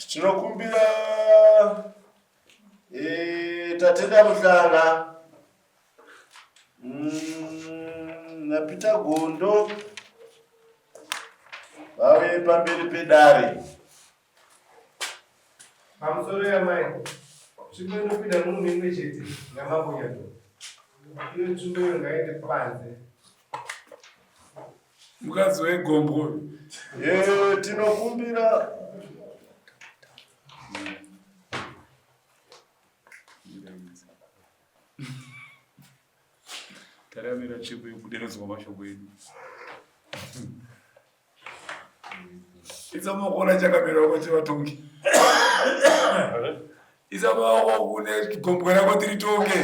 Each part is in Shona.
Tinokumbira eh, Tatenda Muhlanga naPeter Gondo vauye pamberi pedare. Pamusoro yamai, tsvimbo inopinda munhu imwe chete namambo Nyandoro. Iyo tsvimbo iyo ngaende panze. Mukadzi wegombwe. Eh, tinokumbira Taramira tsvimbo yekuderedzwa mashoko edu. Isa maoko na chakamira wako chivatongi. Isa maoko kune gombwe rako tiritonge.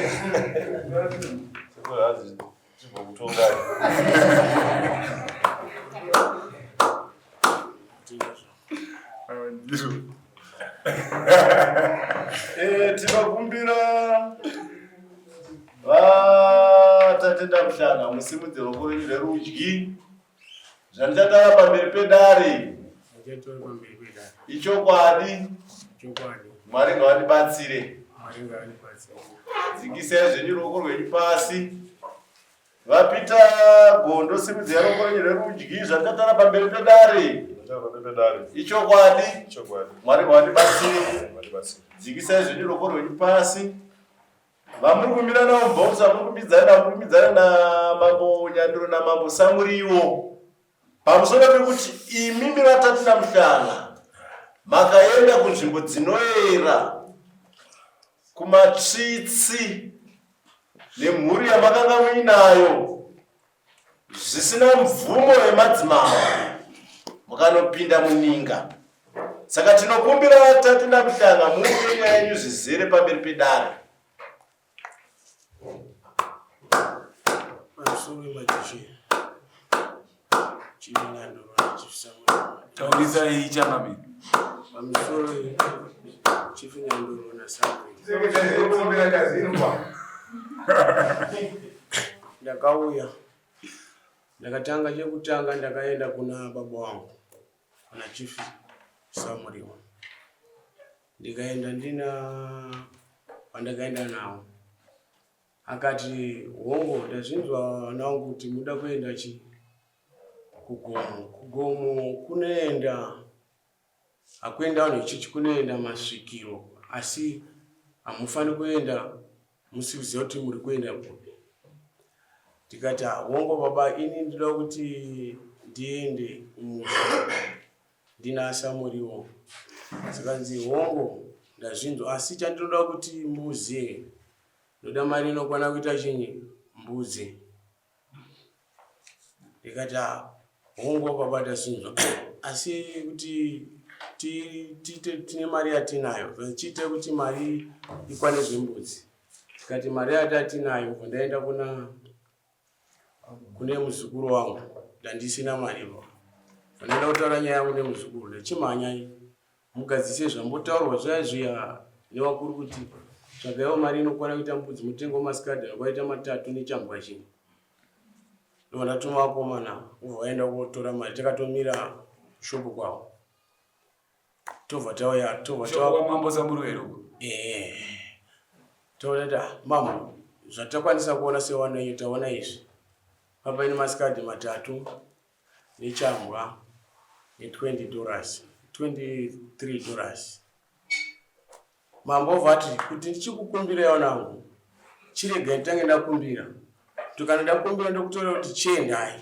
Eh, tinokumbira vatatenda muhlanga musimudze ruoko rwenyu rwerudyi. Zvandichataura pamberi pedare ichokwadi. Mwari ngavandibatsire. Dzikisai zvenyu ruoko rwenyu pasi. VaPeter Gondo, simudzai ruoko rwenyu rwerudyi. Zvandichataura pamberi pedare ichokwadi. Mwari ngavandibatsire. Dzikisai zvenyu ruoko rwenyu pasi. Vamuri kumira navo mubhokisi vamuri kumbidzana navo muri kumbidzana namambo Nyanduro namambo Samuriwo pamusoro pekuti imimi vatatu naMuhlanga makaenda kunzvimbo dzinoera kumatsvitsi nemhuri yamakanga muinayo zvisina mvumo yemadzimambo mukanopinda muninga saka tinokumbira vatatu namuhlanga muuye nyaya yenyu zvizere pamberi pedare. Taurisai changamire. Pamusoro Chief Nyandoro naSamuri. Ndakauya ndakatanga chekutanga ndakaenda kuna baba wangu kuna Chief Samuriwa ndikaenda ndina vandakaenda nawo akati hongu ndazvinzwa vana vangu kuti muda kuenda chi kugomo kugomo kunoenda hakuenda vanhu vechechi kunoenda masvikiro asi hamufani kuenda musi kuziva kuti muri kuenda kupi ndikati hongo baba ini ndinoda kuti ndiende kumusha ndina samuriwo zikanzi hongo ndazvinzwa asi chandinoda kuti muzive ndoda mari inokwana kuita chinyi mbudzi ndikati ah, hongu baba tasinzwa asi kuti tiite tine mari yatinayo chiite kuti mari ikwane zvembudzi tikati mari yatatinayo ndaenda kuna kune muzukuru wangu ndandisina mari ivo ndaenda kutaura nyaya yangu nemuzukuru ndachimhanya Mugadzise zvambotaurwa zviya zviya nevakuru kuti tsvagaiwo mari inokwana kuita mbudzi mutengo wemasikadhi akwaita matatu nechambwa chimwe. Ndobva ndatuma vakomana vobva vaenda kotora mari takatomira kushopu kwavo. Tobva tauya tobva Shoko kwamambo Samburuwero uko. Eh. Toona ta mambo zvatakwanisa kuona sewana iyo taona izvi. Papaine masikadhi matatu nechambwa ne 20 dollars 23 dollars mambo vati kuti ndichikukumbira yanangu chirega nditange ndakumbira kuti kana ndakumbira ndokutora kuti chiendai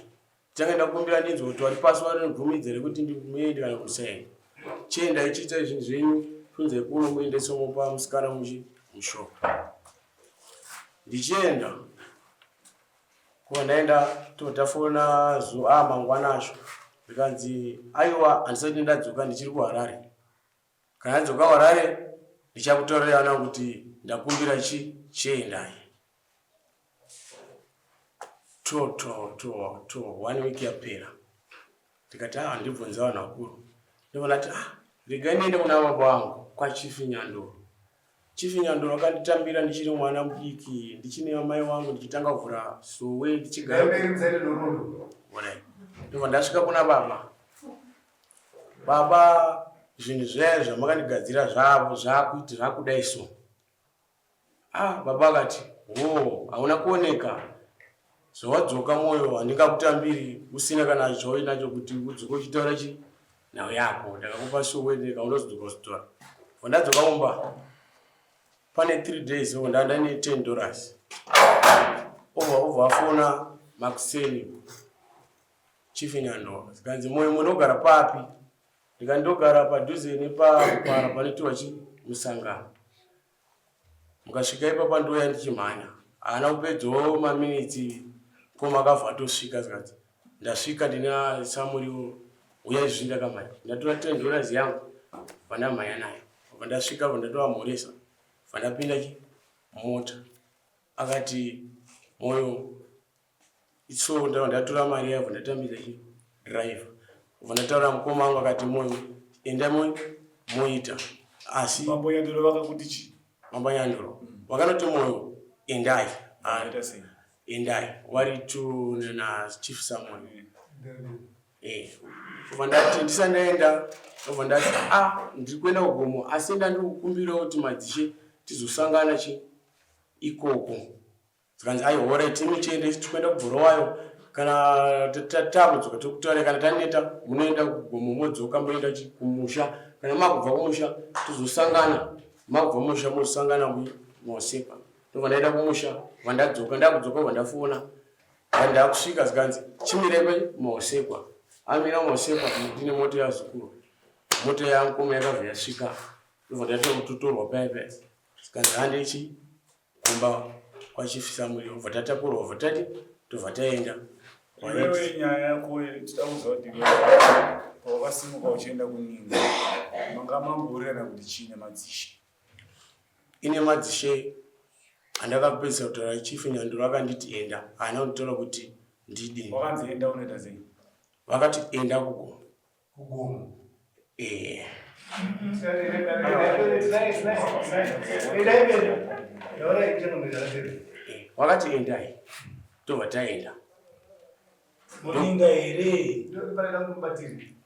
nditange ndakumbira ndinzwe kuti wari pasi varinobvumidza here kuti ndimuende kana kusaenda chiendai chiitai zvinhu zvenyu kunze kuno muendese mopa musikana muchi mushopa ndichienda Ko ndaenda totafona zuva mangwana acho zvikanzi aiwa handisati ndadzoka ndichiri kuHarare. Kana ndadzoka kuHarare ndichakutaurirai vana kuti ndakumbira chi chiendai. To to to to one week yapera ndikati ah ndibvunze vanhu vakuru ndobva ndati ah regai ndiende kuna baba vangu kwaChief Nyandoro. Chief Nyandoro vakanditambira ndichiri mwana mudiki ndichine amai wangu ndichitanga kuvhura sowe ndichigara. Ndobva ndasvika kuna baba. Baba Zvinhu zvaya zvamakandigadzira zvavo zvakuiti zvakudai so. Ah, baba akati, hoo, hauna kuoneka. Zvawadzoka mwoyo handingakutambiri usina kana zvauinacho kuti udzoke uchitaura chi nhau yako. Ndakakupa suwede kaunozodzoka uzitora. Ndadzoka mumba pane 3 days o ndanga ndine 10 dollars. Obva obva afona makuseni Chief Nyandoro. Zikanzi moyo munogara papi? Ndikandogara padhuze nepapara panoitiwa chi musangano. Mukasvika ipapa ndouya ndichimhanya. Haana kupedzawo maminitsi mukoma akabva atosvika zvikanzi ndasvika ndina samuriwo uya izvi ndakamhanya. Ndatora 10 dollars yangu vandamhanya nayo. Bva ndasvika bva ndatovamhoresa bva ndapinda chi mota. Akati moyo so ndava ndatora mari yavo ndatambidza chi driver ubva ndataura mukoma wangu akati moyo enda moyo moita asi mambo nyandoro vakakuti chi mambo nyandoro mm. vakanoti moyo endai ah, endai wari to na chief samuel mm. eh ubva ndati ndisandaenda ubva ndati ah ndiri kuenda kugomo asi enda ndiri kukumbira kuti madzishe tizosangana chi ikoko Zvikanzi aiwa horait imi chiende tikuenda kubhurowayo kana takudzoka tokutaura kana taneta munoenda kugomo modzoka moenda kumusha kana makubva kumusha tozosangana makubva musha mozosangana mosepa ndobva ndaenda kumusha vandadzoka ndakudzoka vandafona vandakusvika zvikanzi chimirepe mosekwa amira mosekwa ndine mota yazukuru mota yamukoma yakabva yasvika ndobva ndaita kutotorwa paya paya zvikanzi handechi kumba kwachief Samuel obva tatakurwa obva tati tobva taenda. Iwewe nyaya yako tida kuziva kuti pawakasimuka uchienda kuninga manga mangowirirana kuti chii nemadzishe? Ine madzishe andakapedzisa kutaura chief Nyandoro akanditi enda haana kunditaura kuti ndidini. Wakanzi enda unoita sei? Vakati enda kugomo. Kugomo. Eh. Wakati endai tobva taenda. Muninga here?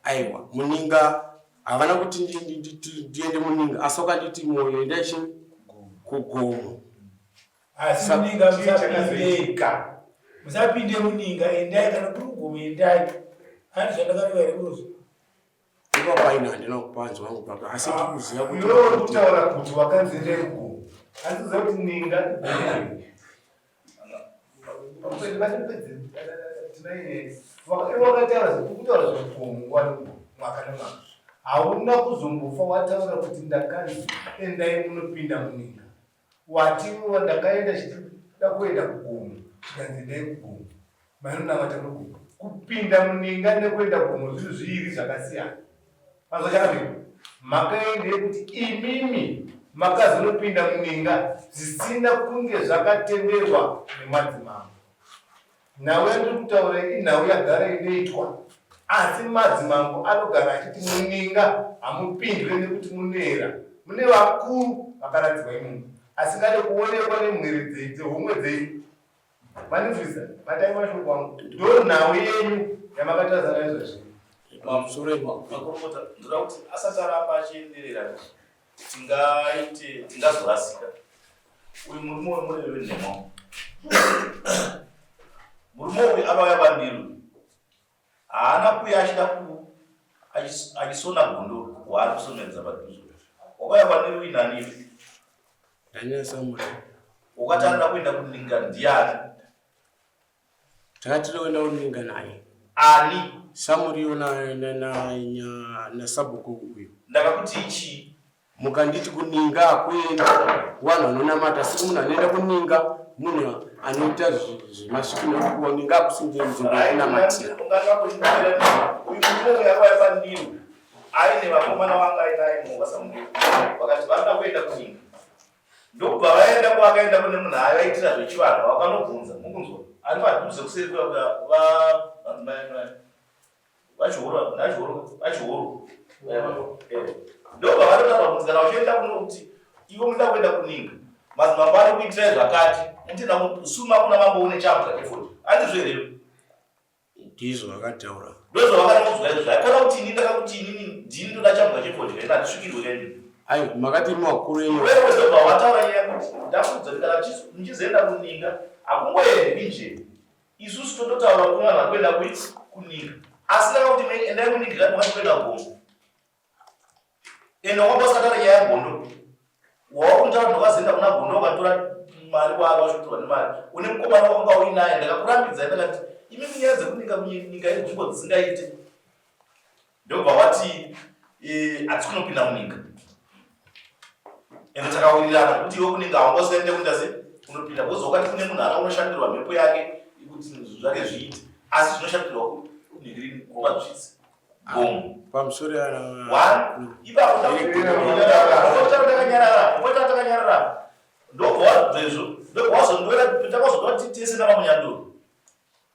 Aiwa, muninga havana kuti ndiende muninga asi wakanditi moyo endai chi kugomo. Asi muninga musapinde. Musapinde muninga endai kana kuri kugomo endai. Hani zvandakareva here bros? Ipapa ini handina kupanzwa hangu papa asi ah, ndikuziva kuti iwe uri kutaura kuti wakanzi endai kugomo. Asi uziva kuti ninga kugomo. Wakataura kutaura zvekugomo wani mwaka nemwaka. Hauna kuzombofa wataura kuti ndakanzi endai munopinda muninga. Wati iwe ndakaenda chida kuenda kugomo chikanzi endai kugomo mainonamata kugomo kupinda muninga nekuenda kugomo zvinhu zviiri zvakasiyana manzwa chakamira mhaka yenyu ndeyekuti imimi makazonopinda muninga zvisina kunge zvakatenderwa nemadzimambo Nhau yandiri kutaura iyi inhau yagara inoitwa asi madzimambo anogara achiti muninga hamupindwe nekuti munoera mune vakuru vakaradzikwa imomo asingade kuonekwa nemhwere dzehomwe dzenyu manifisa batai mashoko angu ndo nhau yenyu yamakataza nayo zvazvino pamusoro makurukota ndoda kuti asati aramba achienderera tingaite tingazorasika uyu murume uyu murevi wenhema murume uyu akauya kwandiri haana kuuya achida ku achisona gondo waari kusonedza padhuze wakauya kwandiri uinani iwe Daniel Samuel wakati anoda kuenda kuninga ndiani Takati toenda kuninga naye. Ani? Samuriwo nasabhuku uyu. Ndakakuti chii? Mukanditi kuninga hakuendi vanhu vanonamata asi munhu anoenda kuninga munhu anoita zvemasviki nekuti kuninga hakusi nzvimbo yekunamatira. Uyu murume uyu akauya pandiri aine vakomana vanga ainaye muvasamuriwo vakati vanoda kuenda kuninga. Ndokubva vaenda kwavakaenda kune munhu aivaitira zvechivanhu vakanobvunza mukunzwa ari padhuze kuseri kuya kuya va vachihoro nachihoro vachihoro ndobva vatotaura kunzi kana uchienda kuno kuti iwe munoda kuenda kuninga madzimambo ari kuitirai zvakati mutenda kusuma kuna mambo une chambwa chefodya andizvo here Ndizvo vakataura. Ndozvavakanonzwa izvo. Haikona kuti ini ndakakuti inini ndini ndoda chambwa chefodya ini handisvikirwe kaini. Ayo makati imi wakuru enyu. Wewe ndobva wataura nyaya kuti ndakuudza kuti kana muchizoenda kuninga hakungoendwi nje. Isusu tototaura kune vanhu vari kuenda kuninga. Asi ndakakuti endai kuninga kati makati kuenda gomo. Ende wanga usakataura nyaya yaGondo. Wawakuntaura kuti wakazoenda kuna Gondo ukatora mari kwaari wachotorwa nemari. Une mukomana wanga uinaye ndakakurambidza ndakati imi nyaya dzekuninga nyika inzvimbo dzisingaite. Ndobva wati eh, hatisi kunopinda muninga. Ende takawirirana kuti iwe kuninga haunga usingaende kuita se unopinda because wakati kune munhu ara unoshandirwa mhepo yake kuti zvinhu zvake zviite asi zvinoshandirwa kunhingirini kumadzvitsi. Gomo. Pamusoro yana. One. Ipapo takanyarara. Unoita takanyarara. Ndobva wabvezvo. Ndobva wazondowera takazoda kuti tese navamunyanduro.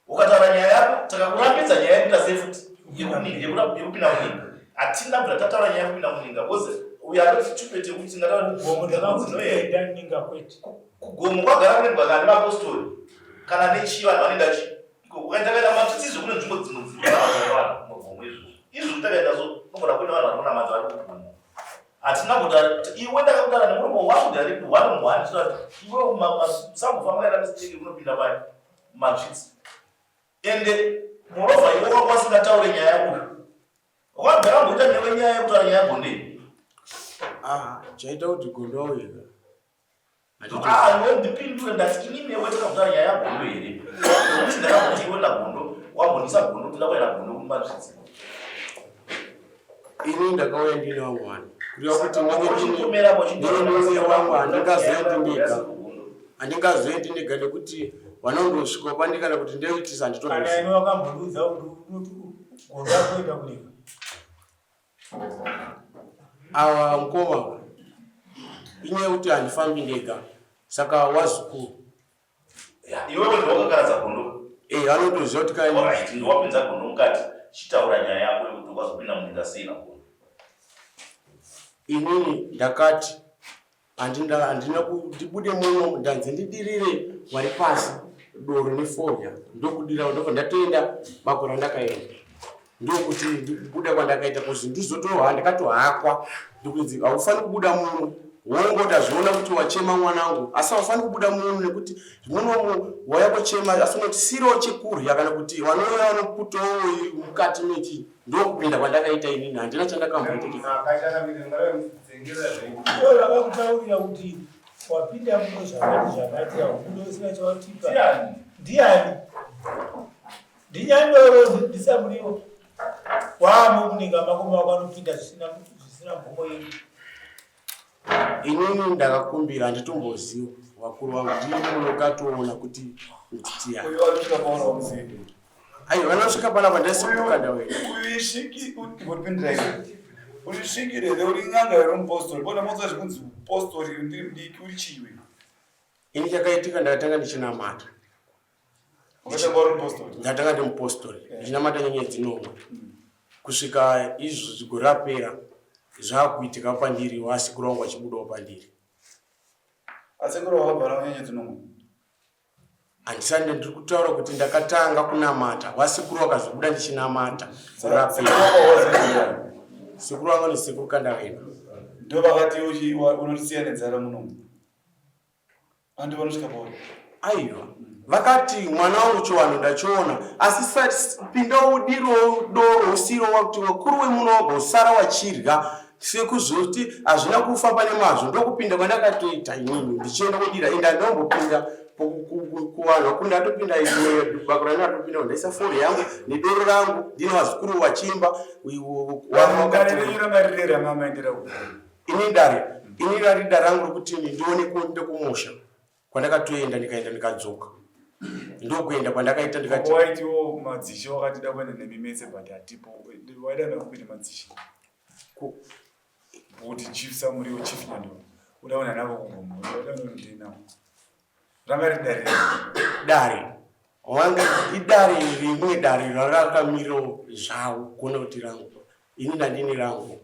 Ukataura nyaya yako takakurambidza nyaya yekuita sei futi yekupinda muninga. Hatina kubvira tataura nyaya yekupinda muninga because uyo anoti chupete kuti tingataura gomo ndakakuenda ninga kwete. Kugomo kwagara kunoendwa kana nemapostori kana nechii vanhu vanoenda chii. Ukaenda matsitsi kune nzvimbo dzimwe dzinovanhu mugomo izvozvo. Izvozvo takaenda so unogona kuine vanhu vari kunamata vari kugomo. Hatina kuta iwe ndakakutaura nemuromo wangu direct one on one so that iwe musambofamba kaita mistake unopinda pai matsvitsi. Ende moreover iwe wanga usingataure nyaya uyu. Wakagara mboita newe nyaya yekutaura nyaya gonde. Ah, chaita kuti gondo auye. Ah, iwe ndipindure ndati ini newe takakutaura nyaya yagondo here? Nekuti ndakakuti iwe nagondo wambonisa gondo kuti ndakuenda gondo kumadzvidzi. Ini ndakauya ndine vamwe vanhu. Kureva kuti ndine vamwe handingazoendi ndega. Handingazoendi ndega nekuti vanondosvika pandikana kana kuti ndoitisa handitozivi. Kana imi wakambondiudza kuti gondo akuenda kunyika. Awa mukoma inyaya yekuti handifambi ndega saka wazukuru iwewe ndiwakakaradza gondo eh anotoziva kuti kai right ndiwapinza gondo mukati chitaura nyaya yako yekuti ukazopinda muninga sei nagondo inini ndakati Handina ndibude muno ndanzi ndidirire wari pasi doro nefodya ndokudira ndobva ndatoenda bako randakaenda ndokuti ndikubuda kwandakaita kuzi ndizotoha ndakatohakwa ndokunzi haufaniri kubuda muno wongo ndazviona kuti wachema mwanangu asi haufaniri kubuda muno nekuti munomu wauya kuchema asi unoti siro chekurya kana kuti vanouya vanoputowo mukati mechi ndokupinda kwandakaita inini handina chandakamboita Vakakutaurira kuti wapinda muno zvakati zvakati haubude usina chawatipa. Ndiani? Ndinyandoro ndisamuriwo. Wamo muninga mako mako anopinda zvisina zvisina mvumo yenyu. Inini ndakakumbira handitomboziva vakuru vangu ndini munokatoona kuti nditiyani. Uyu anosvika paona wamuzivi. Ayo vanosvika panapa ndaisokukanda wena. Uyu isviki uripindira iwe. Uri svikiro here uri n'anga here mupostori? Bona motsa zvekunzi postori ndiri mudiki uri chiwe. Ini chakaitika ndakatanga ndichinamata. Wakatanga uri mupostori? Ndakatanga ndi mupostori. Ndichinamata nyenyedzi nomwe. Kusvika izvo gore rapera zvakuitika pandiri wasekuru wangu wachibudawo pandiri. Asekuru wakabva nyenyedzi nomwe? Handisati ndiri kutaura kuti ndakatanga kunamata wasekuru wakazobuda ndichinamata sekuru vanga nesekuru kandavena ndo vakati unotisiya nenzara muno andi vanosvika pauri aiwa vakati mwana wangu chiwanhu ndachiona asi pinda udiro doro usiro wakuti vakuru wemuno wagosara wachirya Sekuzoti hazvina kufa pane mazvo ndokupinda kwandakatoita inini ndichienda kodira ende andambopinda kuvanhu vakuru ndatopinda bako randinatopinda ndaisa foni yangu nedoro rangu ndine vazukuru vachiimba ini dare ini rari dare rangu rekuti ndione kuenda kumusha kwandakatoenda ndikaenda ndikadzoka ndokuenda kwandakaita ndikati waitiwo madzishe wakatida kuenda nemimetse but hatipo waida nakuita madzishe kuti chief samuriwo chief nyandoro uda kuenda navo kugomo uda kuenda navo ranga riri dare dare wanga idare rimwe dare rarakamirawo zvavo kuona kuti rangu ini ndandini rangu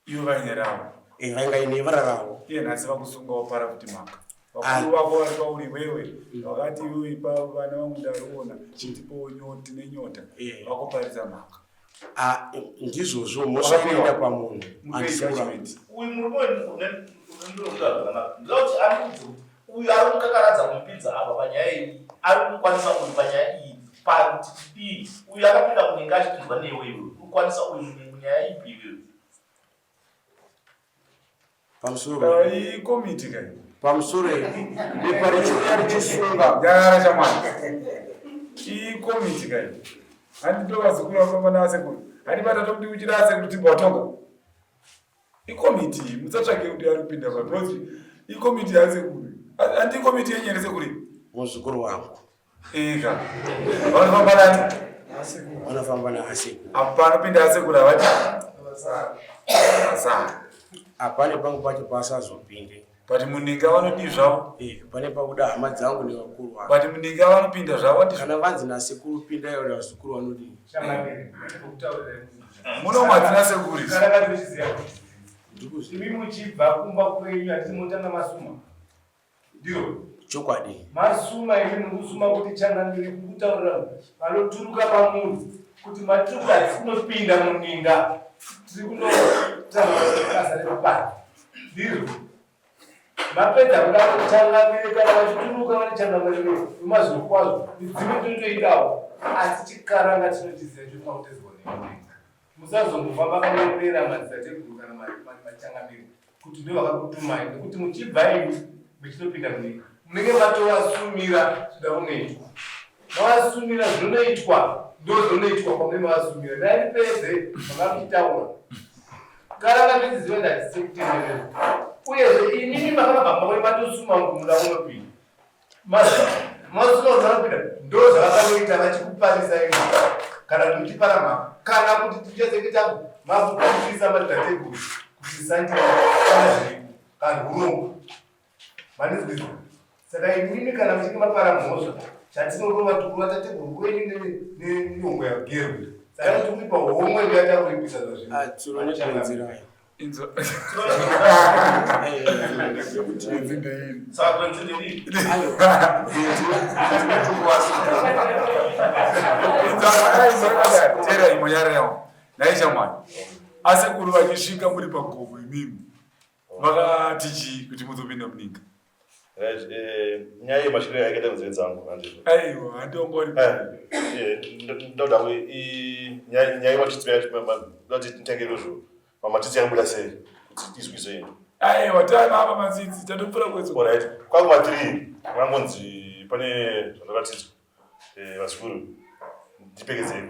ivo vaine ravo eh, vainga ine vara ravo iye nhasi vakusunga wapara kuti mhaka Vakuru vako vari pauri iwewe vakati iwewe ipa vana vangu ndaruona chitipowo nyoti nenyota Eh. vakuparidza mhaka. Ah, ndizvozvo mhosva inoenda pamunhu Mupe handisi kuramba. judgment. Uyu murume unendokuti ari kudzi kuti uyu ari kukakaradza kumupinza apa panyaya iyi ari kumukwanisa uyu panyaya iyi pakuti tidii uyu akapinda munenge achipinzwa newe iwe urikukwanisa uyu munyaya ipi iwewe. Pamusoro. Ah, Ikomiti kai. Pamusoro bepa richiuya richisunga. Nyarara chamwana. Ikomiti kai. Handi ndo vazukuru vafamba naasekuru. Handi vatatokuti uchida asekuru timbowatonga. Ikomiti iyi musatsvage kuti ari kupinda pa because ikomiti yasekuru. Handi ikomiti yenyu here sekuru? Muzukuru wangu. Eka. Vanofamba nani? Vanofamba naasekuru. Apo panopinda asekuru havati. Asara. Hapane pangu pacho paasazopinde. But muninga vanodii zvavo? Eh, pane pakuda hama dzangu nevakuru vangu. But muninga vanopinda zvavo ndizvo. Kana vanzi nasekuru pindai ora vazukuru vanodii? Muno madzina sekuru. Kana katochiziva. Ndikuziva. Imi muchibva kumba kwenyu hatisi motanga masuma. Ndiro. Chokwadi. Masuma imi mukusuma kuti changamire kukutaurira vanoturuka pamunhu kuti maturuka hatisi kunopinda muninga tiri kunotanga basa rekubata. Ndizvo. Mapedza kudaro changamire kana vachituruka vane changamire vemazuro kwazvo midzimu tinotoidawo asi chikaranga tinochiziva chotinakutezwa nemuninga. Musazongofamba makanyorera madzitateguru kana machangamire kuti ndivo vakakutumai nekuti muchibva imi muchitopinda munyika munenge matovasumira zvida kunoitwa mavasumira zvinonoitwa ndo zvinonoitwa kwamunenge mavasumira ndaindipedze makamuchitaura kana katochiziva ndatise kutenderera uyezve inini makabva makore matosuma kuti muda kunopinda Masuma unopinda ndo zvavakanoita vachikuparisa iwe kana kuti muchipara mhaka kana kuti tichazenge makukuisa madzitateguru kuti sandii kana zviripo kana urongwa manizwizwa saka imimi kana muchinge mapara mhosva chatinorova tikurova tateguru kwenyu nehomwe yagerwe saka tikuipa homwe ndoyatakuripisa zvazvino Ah, tsuro nekunzirayo. Inzo. Saka kwenzi ndiri. Tera imwe yarewa. Nhai shamwari. Asekuru vachisvika muri pagomo imimi. Vakati chii kuti muzopinda muninga? Right, eh, nyaya yemashure yakaita nzeve dzangu handizvo. Aiwa, handiongori. Eh, eh, ndoda ku nyaya nyaya yematitsi yacho ndoda kuti titenge izvozvo. Mamatitsi yakabuda sei kuti izwisei. Aiwa, tava apa matsitsi, tatopfuura kwedzo. Alright, kwakuma 3 vangonzi pane zvandaratidzwa. Eh, vazukuru ndipekedzei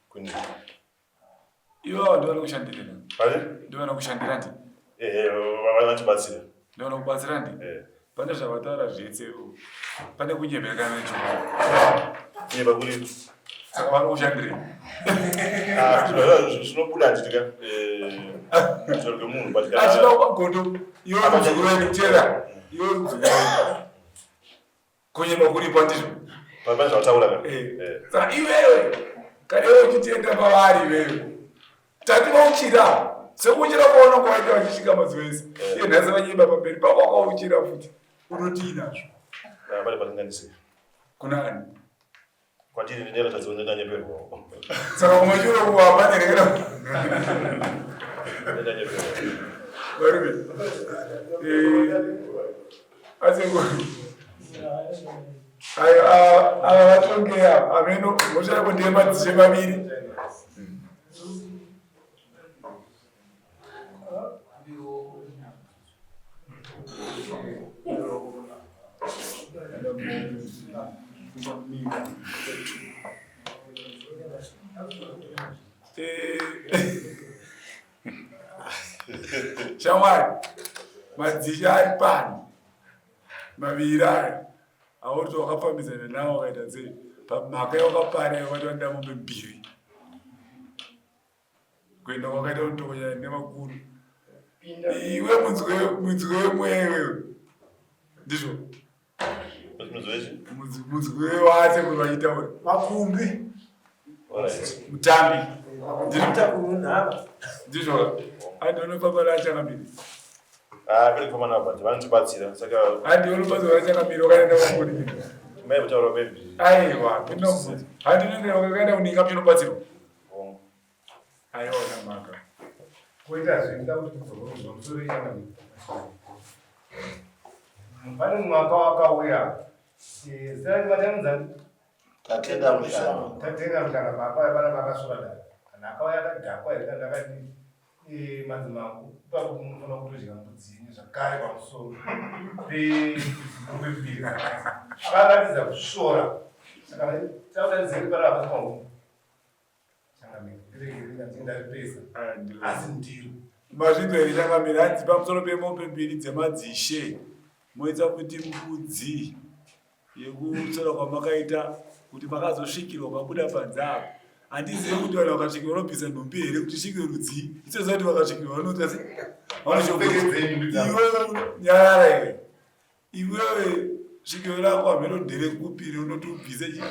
kunyika. Ivo ndivo vanokushandira. Pari? Ndivo vanokushandira ndi. Eh, vanotibatsira. Ndivo vanokubatsira ndi. Eh. Pane zvavataura zvese. Pane kunyebereka nechokwadi. Kunyeba kuri. Saka vanokushandira. Ah, zvinobuda handiti ka? Eh, kutaura kwemunhu but kana Achida kugondo iwe muzukuru wedu tera. Iwe muzukuru wedu. Kunyeba kuripo ndizvo. Pane zvavataura ka? Eh. Eh. Saka iwewe kana iwe uchitenda pavari iwewe tati vauchira sekuchira kwaunonga waita vachisvika mazuva ese Eh. iye nhasi vanyeba pamberi pako wakauchira futi unotii nazvo Ah, pane pakanganisika. kuna ani Kwatiri ndinoratidza kuti ndanyeperwa. Saka kumashure uko hapana here kana Ndanyeperwa. varume Eh, asi ayo ava vatonge ava ameno mhosva yako ndiye madzishe maviri. Shamwari, madzishe ari pano maviri aya auri wakafambidzana nawo wakaita sei pamhaka yawakapara yawakaita wanoda mombe mbiri kuenda kwakaita kutokonya nevakuru iwe munzwi wemweya iwewe ndizvo munzwi wacho kuti vachitaura makumbi mutambi ndizvo andonofamba nachakambiri. Ah, kuri kufamba navo but vanotibatsira saka handi unobatsira vachangamiri wakaenda kungori mai kutaura maybe aiwa handi unenge wakaenda kuninga muchinobatsirwa aiwa unamaka Koita zvinoda kuti kudzokorodzwa musoro yechangamire. Pane mwaka wakauya eh, zita rake matanonzani Tatenda Muhlanga. Tatenda Muhlanga paakauya pana paakasvora dare kana akauya akadhakwa here kana akadii eh, madzimambo ipapo munofanira kutodya mbudzi yenyu zvakare pamusoro pemombe mbiri akaratidza kusvora saka tautarizeke pana hapasi pahomwe Mazvinzwa here changamire hanzi pamusoro pemombe mbiri dzemadzishe moita kuti mbudzi yekutsora kwamakaita kuti makazosvikirwa mabuda panze apo handizive kuti vanhu vakasvikirwa vanobvisa nhumbi here kuti svikiro rudzii isoziva kuti vakasvikirwa vanoita se vanoiwe nyarara iwe Iwewe svikiro rako hameno ndere kupi rinoti ubvise chi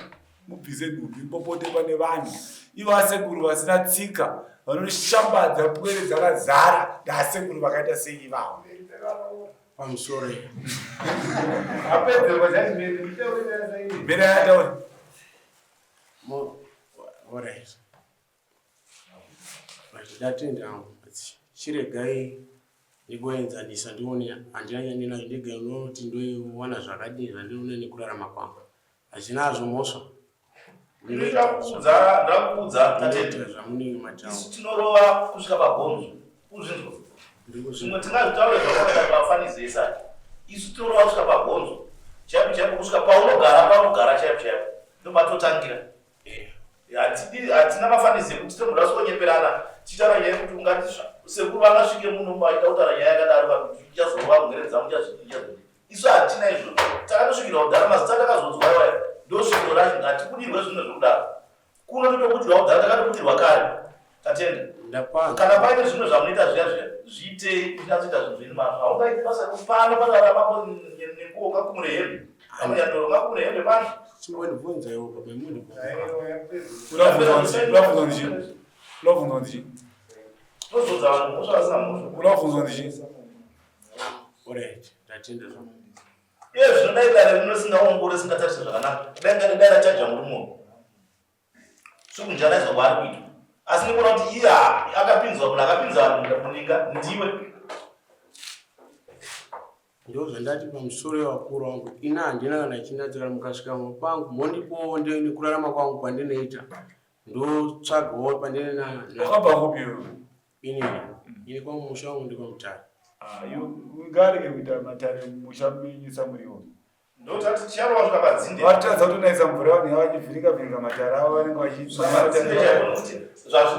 mubvise nhumbi mupopote pane vanhu ivo asekuru vasina tsika vanoshambadza pwere dzakazara ndaasekuru vakaita sei ivavo pamusoro mbere yataura Alright. Ndatenda hangu. Chiregai ndigoenzanisa ndione handina chandinacho ndega ndinoti ndoiwana zvakadii zvandinoona nekurarama kwangu. Hazvina hazvo mhosva. Ndakuudza, ndakuudza tatete. Zvamunenge mataura. Isu tinorova kusvika pabhonzo. Uzvinzwa. Zvimwe tingazvitaure zvakawanda pafanizi ese. Isu tinorova kusvika pabhonzo. Chaipo chaipo kusvika paunogara paunogara chaipo chaipo. Ndopatotangira. Hatidi hatina mafanizi ekuti tombura sonyeperana tichitaura nyaya yekuti ungati sekuru vangasvike muno vaida kutaura nyaya yakadaro vakuti ichazorova mhwere dzangu ichazvidi ichazvidi isu hatina izvozvo takatosvikira kudhara mazita takazodzwa iwaya ndosvikiro racho hatibudirwe zvimwe zvekudaro kuno totobudirwa kudhara takatobudirwa kare tatenda kana paine zvimwe zvamunoita zviya zviya zviitei kunyatsoita zvinhu zvenyu mazvo haungaiti basa pano panoara mambo nenguo ungakumure hembe amunyandoro ungakumure hembe pano Chimbondibvunzaiwo baba imundibvunza. Ulavhunzwa ndichii? Ulavhunzwa ndichii? Tozodza vanhu mhosva vasina mhosva. Ulavhunzwa ndichii? Alright, ndatenda zvangu. Iye zvino dai dare rino risingaongorori risingatarise zvakanaka. Dai ngati dai rachaja murume uyu. Sekunjanaidzwa kwaari kuitwa. Asi nekuona kuti iye akapinzwa munhu akapinza vanhu muninga ndiwe. Ndozvandati pamusoro yevakuru vangu ini handina kana chindatsira mukasvika pangu mondipowo nekurarama kwangu kwandinoita ndotsvagawo pandine wakabva kupi iwe ini ini kwangu musha wangu ndikwamutare ah, ngarege kuita matare musha menyu samuriwo Ndotati ticharova kusvika padzinde. Vatadza kutonaisa mvura vanhu vachivhirika vhirika matara avo vanenge vachidzvazvipera zvacho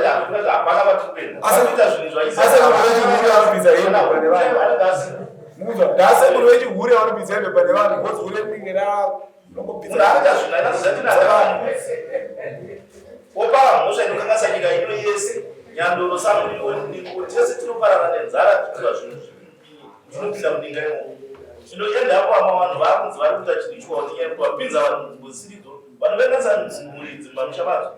hakuna hapana vatiri kuenda. Asi zvinhu zvaisa. Asi vanoita vanobvisa hembe pane vanhu. Muzwa ndasekuru vechihure vanobvisa hembe pane vanhu because hure rinenge ra unongobvisa. Anoita zvinhu aina zvatina vanhu. Opara mhosva inokanganisa nyika ino yese. Nyandoro samuriwo niko tese tinoparara nenzara tichiita zvinhu Ndinopinda muninga imomo. Zvinoenda apo ama vanhu vakunzi vari kuita chinhu ichwawo nenyaya yekuti vapinza vanhu munzvimbo dzisiridzo. Vanhu venetsa mhuri idzi mumamisha madzo.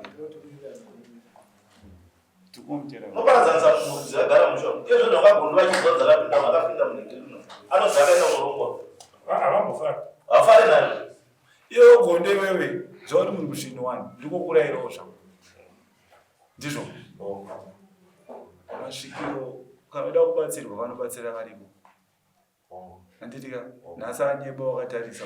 Unoparadzanisa mhuri dzakagara musha. Iye zvinhu vakagondo vachinzwa dzakapinda vakapinda munenge rino. Anonzi akaenda kunorongwa. Havambofari. Havafari nayo. Iwe ugonde iwewe zvauri munhu musvinu wani ndikokurayirawo zvako. Ndizvo. Masvikiro kana uda kubatsirwa vanobatsira variko. Handiti ka nhasi anyeba wakatarisa.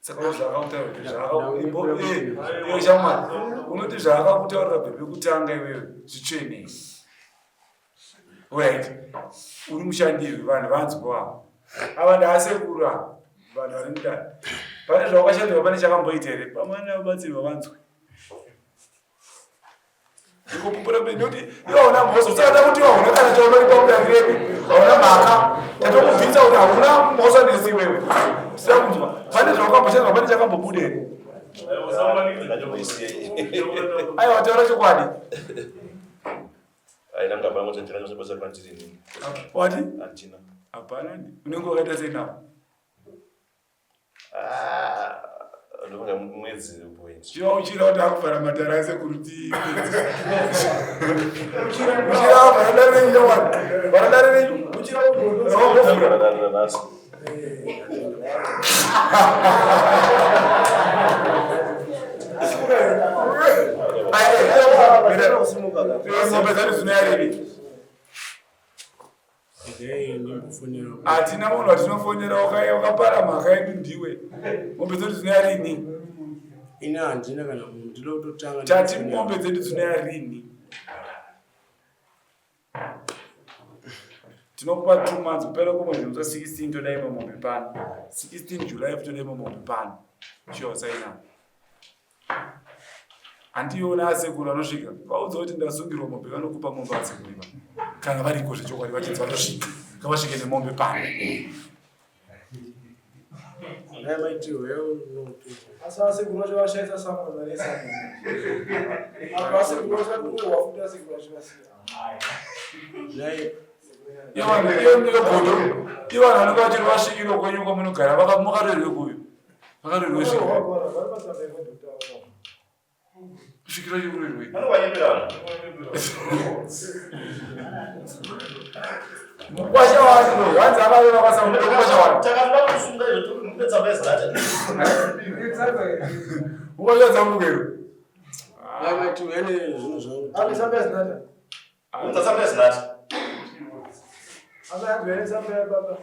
Saka zvakakutaurira kuti zvakakutaurira shamwari unoti zvakakutaurira bebe kutanga iwewe zvitsvene. Right. Uri mushandirwi vanhu vanzwa ava. Ava ndaasekuru ava vanhu vari mudare. Pane zvawakashandirwa pane chakamboita here? Pamwana ubatsirwa vanzwe. Ndikupupura mberi nekuti iwe hauna mhosva usada kuti iwe hauna kana chaunoripa mudariro redu hauna mhaka tatokubvisa kuti hauna mhosva nesi iwewe usina kunzwa pane zvawakamboshandwa pane chakambobuda here aiwa taura chokwadi wati hapana unenge wakaita sei nawo Ah, Ndofunga mwedzi point. Chiva uchira kuti akuvhara matare asekuru ti. Uchira vhara dare renyu ndawani. Vhara dare renyu. Uchira Rakambovhura. Dare ranhasi. Ngombe dzedu dzinoyariri. Hatina munhu watinofonera wakapara mhaka yedu ndiwe. Mombe dzedu dzinoya rini? Ini handina kana munhu ndinoda kutotanga. Tati mombe dzedu dzinoya rini? Tinokupa 2 months kupera kwemwedzi musa 16 toda imwe mombe pano. 16 July toda imwe mombe pano. Sure, sign up. Handiona asekuru anosvika vaudza kuti ndasungirwa mombe vanokupa mombe asekuru iva kana variko zvechokwadi vachinzi vanosvika ngavasvike nemombe pano. Asi asekuru vacho vashaisa samwe vane samwe. Apa asekuru vacho vakurohwa futi asekuru vacho vasiya. Ivo ivo vanhu vanenge vachiri vasvikiro kwenyu kwamunogara makatorerwe kuyo vakarerwe svikiro svikiro chikurerwe mukwasha wacho hanzi avave vabasa mukwasha wacho Takanoda kusunga izvo tiri tsamba yezata. mukwasha dzamukero Vamati vene zvinhu zvangu. Ane tsamba yezinata. Unza tsamba yezinata. Amai angu ane tsamba yababa.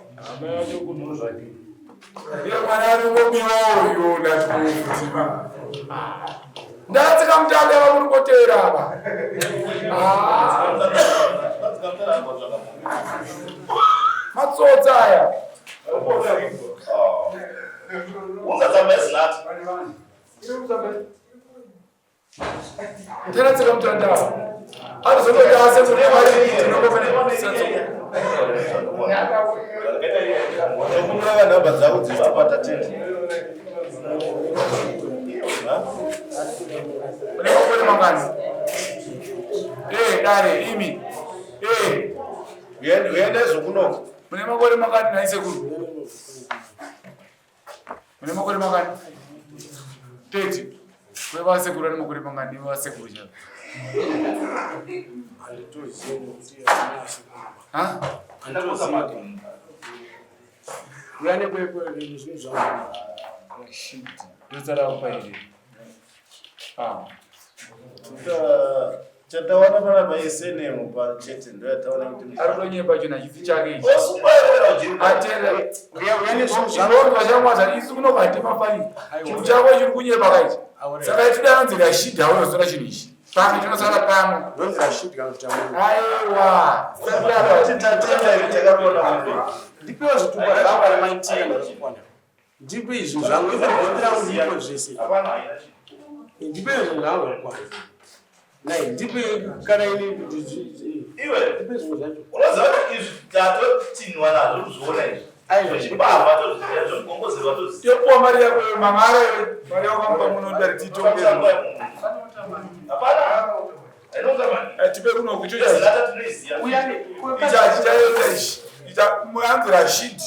Iye mwana ari ngobiwa uyo ndati ndatsika mutanda vamuri kotera ava. Ah, matsotsi aya. Unza tsamba yezinata. Tera tsika mutanda ava. Arizongoti ase kuti vari tinongofane Tokumbira nhamba dzavo dzechitupa tatenda. Une makore mangani? Eh, dare imi. Eh, Uende zvokunoko. mune makore mangani nhai sekuru? Mune makore mangani? 30. Kwe vasekuru vane makore mangani? Ivo vasekuru chaivo. Handitozivi nekuti handina asekuru. Ha? Handitozivi. Uya nekwekwe zvinhu zvangu. Shit. Ndotsara kupa here? Ah. Chatawana panapa isenemu pachete ndoyataona kuti Ari kutonyepa chinhu hachisi chake ichi. Osungwa iwe ujiri. Atera. Uya uya nezvinhu zvangu. Zvinondwa shamwazani isu kuno hatimafani. Chinhu chako chiri kunyepa kaichi. Saka ituda anonzi Rashid auya kutora chinhu ichi. Pano chinosara pano. Ndonzi Rashid kana kuti Amoni. Aiwa. Kuti tatenda iri takaona mombe. Ndipewo zvitupa zvangu ana mai Tina ndakakwana. Ndipe izvi zvangu ivo bhonzi rangu ndipo zvese. Hapana haina chinhu. Ndipe zvinhu zvangu zvakakwana. Nai ndipe kana ini Iwe ndipe zvinhu zvacho. unoziva kuti izvi tatotinwa nazvo kuzviona izvi. Aiwa. Zvichibava tozviziva, zvomugongozerwa tozviziva. Yopuwa mari yako iwe mangara iwe. Mari yako kamupa muno dare titonge. Hapana. Haina mani. Tipe kuno kucho cha. Yezinata tinoiziva. Uya ne Ichi achichaita ichi. Icha anzi Rashid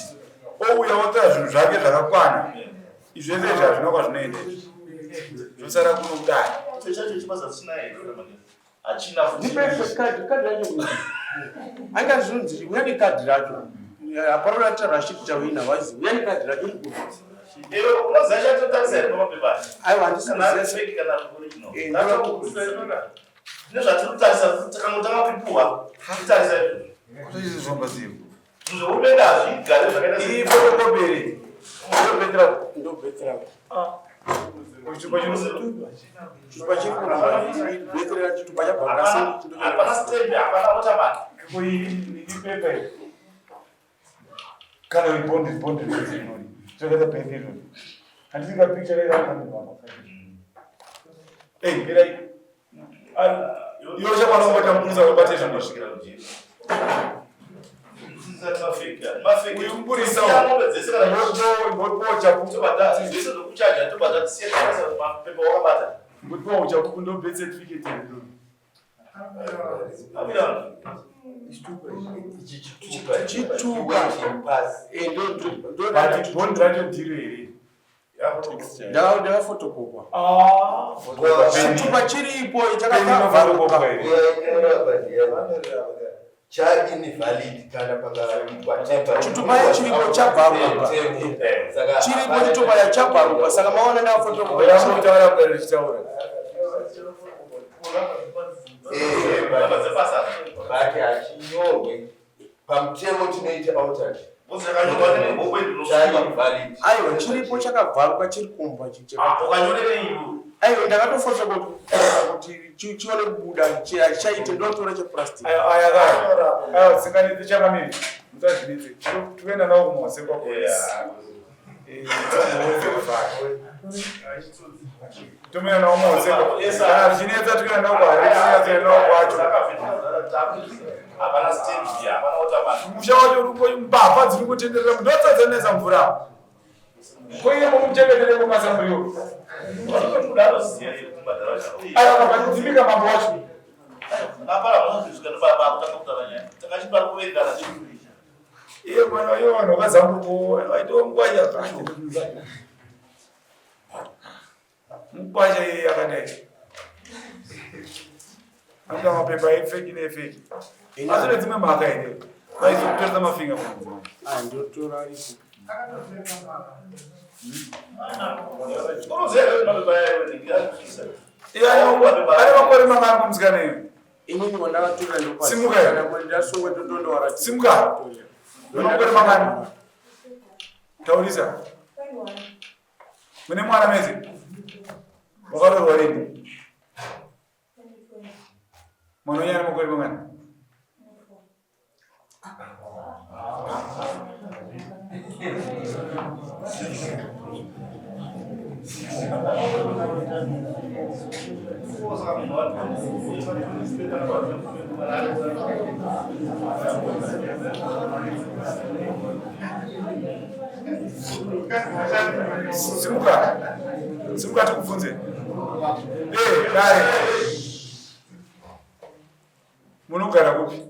ouya otora zvinhu zvake zvakakwana. Izvi zvese izvi hazvina kwazvinoenda izvi. Zvosara kuno kudai. Icho chacho chibasa chisina here hachina futi. Ndipe kadhi kadhi racho. Anga zvinonzi uya nekadhi racho. Hapana rati Rashid Chawina wazi uya nekadhi racho mukuru. Iwe unoziva chatotarisa here pamapepa aya? Aiwa handisi Kana ari kuziva. fake kana original. Eh, Tine zvatiri kutarisa takangotanga kuipuwa. Kutarisa izvozvo. Kutoisa zvomba ziro. Zvinhu zvehurumende hazvigare zvakaita Iyi photocopy here? Ndobetera. Ndobetsera. Chitupa chino Chitupa chiri kuramba. Betsera chitupa chabva Hapana ndasi. hapana stamp, hapana watermark. ipepa iyi. Kana bond bond rinori. Zvakaita birth irori. Handisi ka picture iri apa ndibaba. Eh, mirai. Ari iwe uchakwana kubata mupurisa wabate zvinhu izvi. Kusvikira kujeri. Usisati mafake aya. Mafake. Uyu mupurisa Siya mombe dzese kana Ngotipa uchapupu. tobata zvese zvekuchaja tobata tisiye tarisa mapepa wakabata. Ngotipa uchapupu ndo birth certificate iri. Amira. Chitupa. Eh ndo ndo But bond racho ndiro here? Ndakafotokopwa. Chitupa chiripo chakavharuka. Chitupa chiripo chabvaruka. Chiripo chitupa chabvaruka saka maona ndakafotokopwa. But hachinyorwe pamutemo tinoita altered. Aiwa chiripo chakabvaruka chiri kumba aiwa ndakatofosa kuti chione kubuda chaite ndotora cheplastic aiwa tsinganidze changamiri musazvinitse tikuenda nawo kumose kwapolisi Tomira nawo mose. Kana zvichinetsa tikuenda nawo kwaHarare tonyatsoenda nawo kwacho. Hapana steps, hapana water. Musha wacho uri kungo mbavha dziri kutenderera ndotsadzanetsa mvura. Ko iye mukuchengetere kumasa muriwo. Aiwa kapatidzimika mambo wacho. Iye mwana iye vanhu vakazambuko vaitawo ngwanya Mukwasha iye yakadai. Anoda mapepa efeki neefeki. Asi nedzimwe mhaka here? Vaizokutoresa mafinga mudzimai. Ah, ndotora aripo. Iye ane makore mangani kumusikana iye? Inini wandakatora ndopa. Simuka iwe. Kana ndasungwa ndondowara. Simuka. Makore mangani? Taurisa. Mune mwana mese? Wakaroorwa rini? Mwana wenyu ane makore mangani? Simuka. Simuka tikubvunze. Eh, dare. Munogara kupi?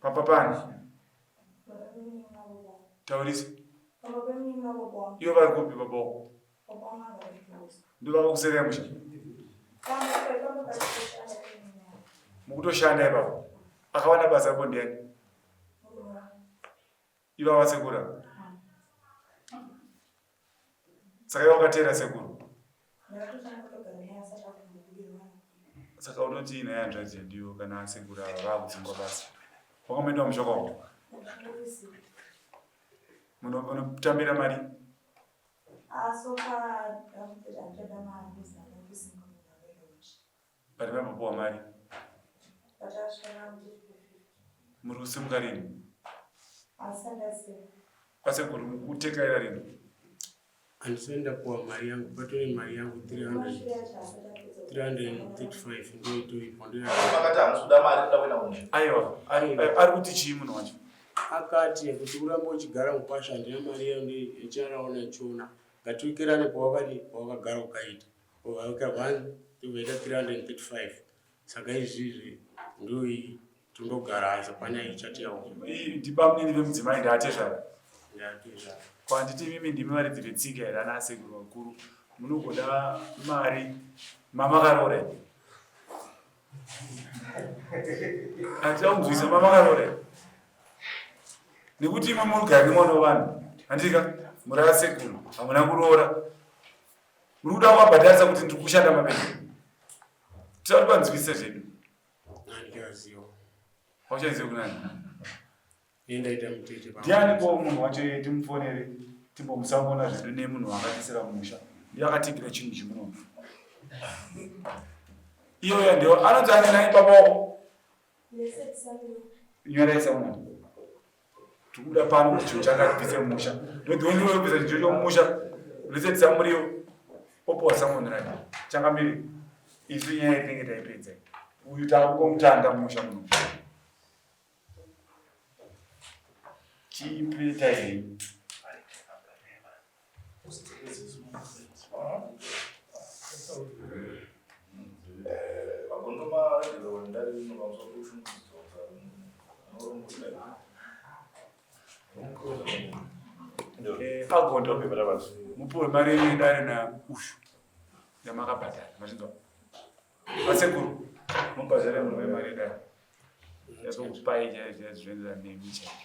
Papa pani? Taurisa. Ivo vari kupi baba wako? Ndovakakuserera musha. Mukutoshanda ipapo. Akawana basa rako ndiani? Ivava sekuru. Saka iwe wakateera sekuru. Saka unoti naye hanzvadzi yadiwo kana asekuru ava vakudzingwa basa. Wakamboenda kumusha kwavo? Munotambira mari? But vambopiwa mari. Muri kusimuka rini? Kwasekuru mukutekaira rini? Handisati ndapuwa mari yangu patore mari yangu 335 ndiyo itoripo Makati hamusi kuda mari kuda kuenda kumusha. Aiwa, ari kuti chii munhu wacho? Akati kuti urambe uchigara mukwasha handina mari yangu yecharaona chiona ngatiwikerane pawakadi pawakagara ukaita Ukaita 1 tozoita 335 saka izvizvi ndoii tondogara asi pana ichati yaona. Ndibamunini vemudzimai ndaatezvara. Ndaatezvara. Ko handiti imimi ndimi varidzi vetsika here ana asekuru vakuru munogoda mari mamakaroora here? Handida kunzwisa mamakaroora here? Nekuti imwe murigara nemwana wevanhu handika muri asekuru hamuna kuroora Muri kuda kuvabhadharisa kuti ndiri kushanda mabasa. Tiri panzwise zvedu. Handichaziva. Hauchaziva kunani? Ndaita mutete. Ndiani ko munhu wacho timufonere timbomusamona zvedu nemunhu wakatisira musha. Ndiye akatigira chinhu chimuno. Iyoyo ndiyo anonzi ani nai baba wako? Nyoresa munhu. Tikuda pano kuti chinhu chakatibvise mumusha. Ndokuti wendiwe kubvisa chinhu chomusha. Resetisa muriwo. Opuwa someone right. Changamire. Isu nyaya yatinenge taipedza. Uyu takungomutanda mumusha muno. Chipeta here? Eh, agondo mupiwe mari yenyu yedare naushu yamakabhadhara mazvinzwa asekuru mubhadhare murume mari yedare yazokupai chaizvo chaizvo zvinoenderana nemi chaizvo.